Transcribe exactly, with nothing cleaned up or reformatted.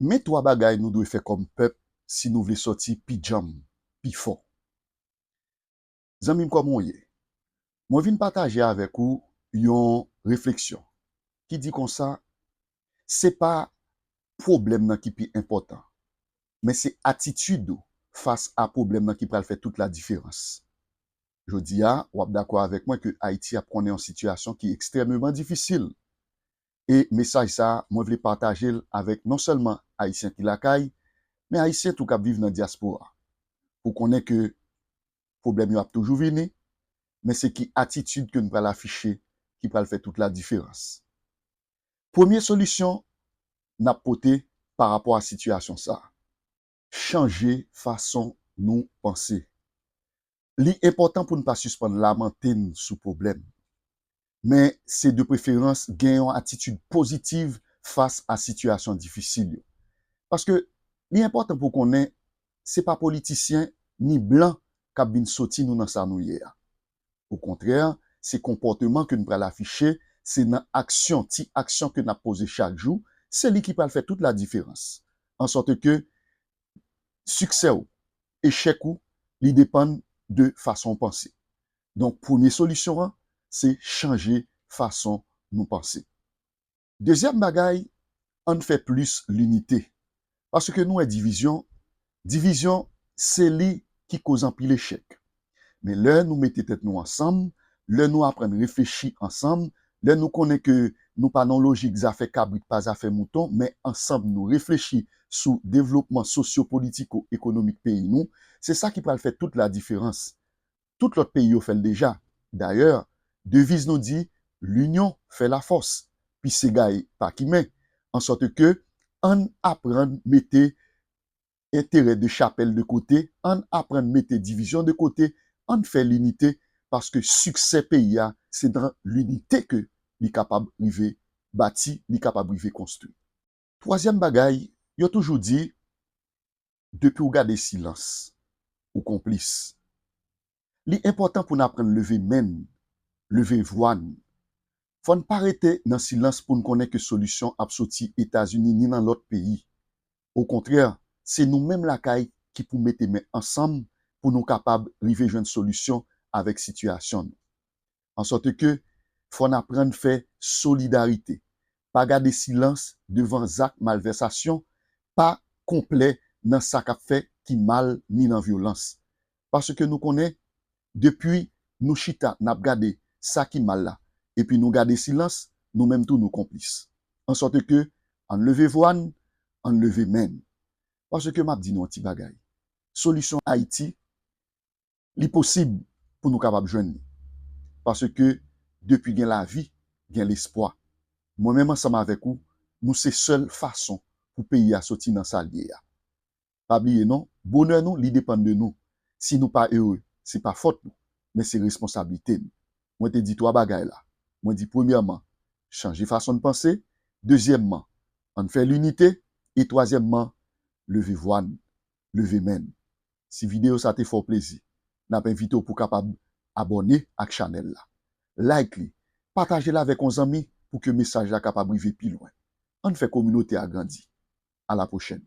Men twa bagay nou dwe fè kòm pèp si nou vle sòti pi djanm, pi fò. Zanmi m, kòman w ye? Mwen vin pataje avèk ou yon refleksyon ki di konsa, se pa pwoblèm nan ki pi enpòtan, men se atitid ou fas a pwoblèm nan ki pral fè tout ladiferans. Jodi a, w ap dakò avèk mwen ke Ayiti ap konnen yon sitiyasyon ki ekstrèmeman difisil. E mesaj sa a, mwen vle pataje l avèk non sèlman Ayisyen ki lakay, men Ayisyen tou k ap viv nan dyaspora. Pou konnen ke pwoblèm yo ap toujou vini, men se ki atitid ke n pral afiche ki pral fè tout ladiferans. Premye solisyon n ap pote pa rapò a sitiyasyon sa a, chanje fason nou panse. Li enpòtan pou n pa sispann lamante n sou pwoblèm, men se de preferans gen yon atitid pozitiv fas a sitiyasyon difisil yo. Paske li enpòtan pou w konnen se pa politisyen ni blan k ap vin soti nou nan sa nou ye a. Okontrè, se konpòteman ke n pral afiche, se nan aksyon, ti aksyon ke n ap poze chak jou, se li ki pral fè tout ladiferans. Ansòt ke siksè w, echèk ou, li depann de fason w panse. Donk, premye solisyon an, se chanje fason nou panse. Dezyèm bagay, ann fè plis linite. Paske nou wè divizyon, divizyon se li ki koz anpil echèk. Men lè nou mete tèt nou ansanm, lè nou aprann reflechi ansanm, lè nou konnen ke nou pa nan lojik zafè kabrit pa zafè mouton, men ansanm nou reflechi sou devlopman sosyo-politiko-ekonomik peyi nou, se sa ki pral fè tout ladiferans. Tout lòt peyi yo fè l deja. Dayè, deviz nou di, l'union fait la force, pi segay pa kimen. Ansòt ke, ann aprann mete enterè de chapèl de kote, ann aprann mete divizyon de kote, ann fè linite, paske siksè peyi a, se nan linite ke li kapab rive bati, li kapab rive konstwi. Twazyèm bagay, yo toujou di, depi w gade silans, ou konplis. Li enpòtan pou n aprann leve men n, leve vwa n. Fò n pa rete nan silans pou n konnen ke solisyon ap soti Etazini ni nan lòt peyi. Okontrè, se nou menm lakay ki pou mete men ansanm pou nou kapab rive jwenn solisyon avèk sitiyasyon nou. Ansòt ke, fò n aprann fè solidarite. Pa gade silans devan zak malvèsasyon, pa konplè nan sa k ap fè ki mal ni nan vyolans. Paske nou konnen, depi nou chita, n ap gade sa ki mal la, epi nou gade silans, nou menm tou nou konplis. Ansòt ke, ann leve vwa n, ann leve men n. Paske m ap di nou yon ti bagay. Solisyon Ayiti, li posib pou nou kapab jwenn li. Paske depi gen lavi, gen lespwa. Mwen menm ansanm avèk ou, nou se sèl fason pou peyi a soti nan sa l ye a. Pa bliye non, bonè nou, li depann de nou. Si nou pa ere, se pa fòt nou, men se responsablite n. Mwen te di twa bagay la. Mwen di premyèman, chanje fason n panse. Dezyèmman, ann fè linite. E twazyèmman, leve vwa n, leve men n. Si videyo sa te fè w plezi, n ap envite w pou w kapab abòne ak chanèl la. Like li, pataje l avèk yon zanmi pou ke mesaj la kapab rive pi lwen. Ann fè kominote a grandi. A la pwochèn.